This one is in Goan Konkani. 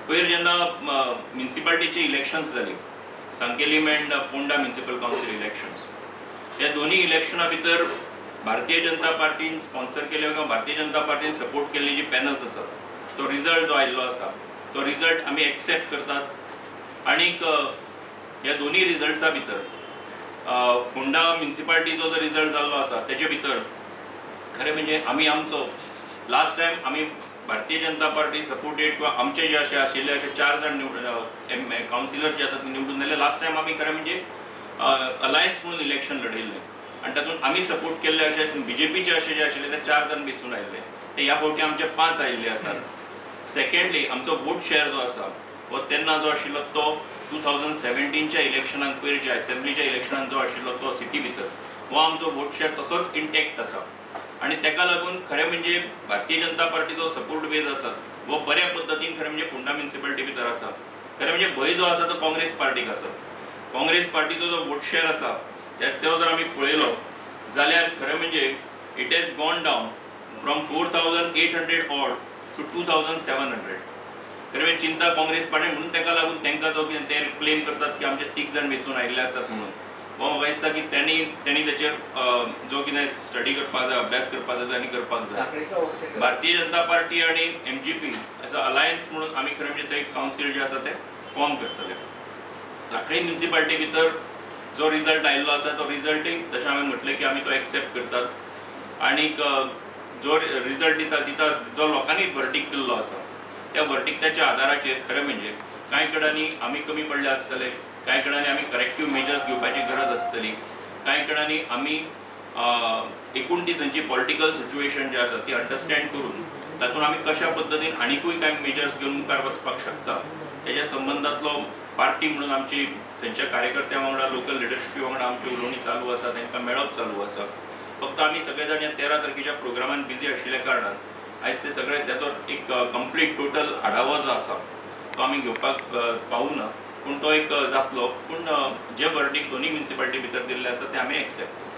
पयर जेन्ना म्युनिसिपालिटीची इलेक्शन्स जाली, Sanquelim and Ponda municipal council elections, ह्या दोन्ही इलेक्शना भितर भारतीय जनता पार्टीन स्पॉन्सर केले किंवा भारतीय जनता पार्टीन सपोर्ट केल्ली जी पॅनल्स आसात तो रिजल्ट जो आयिल्लो आसा तो रिजल्ट आमी एक्सेप्ट करतात. आनीक ह्या दोन्ही रिजल्ट्सा भितर फोंडा म्युनिसिपालिटीचो जो रिजल्ट जाल्लो आसा तेजे भितर खरें म्हणजे आमी आमचो लास्ट टायम आमी भारतीय जनता पार्टी सपोर्टेड किंवा आमचे जे अशे आशिल्ले अशे 4 जाण निवडून कावन्सिलर जे आसात ते निवडून आयले. लास्ट टायम आमी खरें म्हणजे अलायन्स म्हणून इलेक्शन लढयल्लें आनी तातूंत आमी सपोर्ट केल्ले अशे बीजेपीचे अशे जे आशिल्ले ते 4 जाण वेंचून आयिल्ले, ते ह्या फावटी आमचे 5 आयिल्ले आसात. सेकंडली आमचो वोट शेअर जो आसा हो तेन्ना जो आशिल्लो तो 2017च्या इलेक्शनान पयर असेंब्लीच्या इलेक्शनान जो आशिल्लो तो सिटी भितर हो आमचो वोट शेअर तसोच इंटॅक्ट आसा. आनी ताका लागून खरें म्हणजे भारतीय जनता पार्टीचो सपोर्ट बेज आसा हो बऱ्या पद्दतीन खरें म्हणजे फोंडा म्युनिसिपालिटी भितर आसा. खरें म्हणजे भंय जो आसा तो काँग्रेस पार्टीक आसा. काँग्रेस पार्टीचो जो वोट शेअर आसा तो जर आमी पळयलो जाल्यार खरें म्हणजे it has gone down from 4800 odd to 2700. खरें म्हणजे चिंता काँग्रेस पार्टी म्हणून ताका लागून तांकां जो कितें ते क्लेम करतात की आमचे 3 जाण वेंचून आयिल्ले आसात म्हणून, हो म्हाका दिसता की त्यांनी ताचेर जो कितें स्टडी करपाक जाय, अभ्यास करपाक जाय आनी करपाक जाय. भारतीय जनता पार्टी आनी MGP as a alliance म्हणून आमी खरें म्हणजे ते कावन्सील जे आसा ते फॉर्म करतले. सांखळी म्युनिसिपालिटी भितर जो रिजल्ट आयिल्लो आसा तो रिजल्टय तशें हांवें म्हटलें की आमी तो एक्सेप्ट करतात. आनीक जो रिजल्ट दिता दिता जो लोकांनी वर्टीक केल्लो आसा त्या वर्टिक्टाच्या आदाराचेर खरें म्हणजे कांय कडेन आमी कमी पडले आसतले, कांय कडेन आमी करेक्टीव मेजर्स घेवपाची गरज आसतली, कांय कडेन आमी एकूण ती थंयची पॉलिटिकल सिच्युएशन जी आसा ती अंडरस्टँड करून तातूंत आमी कशा पद्दतीन आनिकूय कांय मेजर्स घेवन मुखार वचपाक शकता तेज्या संबंदांतलो पार्टी म्हणून आमची थंयच्या कार्यकर्त्यां वांगडा, लोकल लिडरशिपी वांगडा आमची उलोवणी चालू आसा, तांकां मेळप चालू आसा. फक्त आमी सगळे जाण ह्या 13 तारखेच्या प्रोग्रामान बिजी आशिल्ल्या कारणान आयज ते सगळे त्याचो एक कंप्लीट टोटल आढावो जो आसा तो आमी घेवपाक पावूना, पूण तो एक जातलो. पूण जे वर्डीक दोन्ही म्युनिसिपालिटी भितर दिल्ले आसा ते आमी एक्सेप्ट.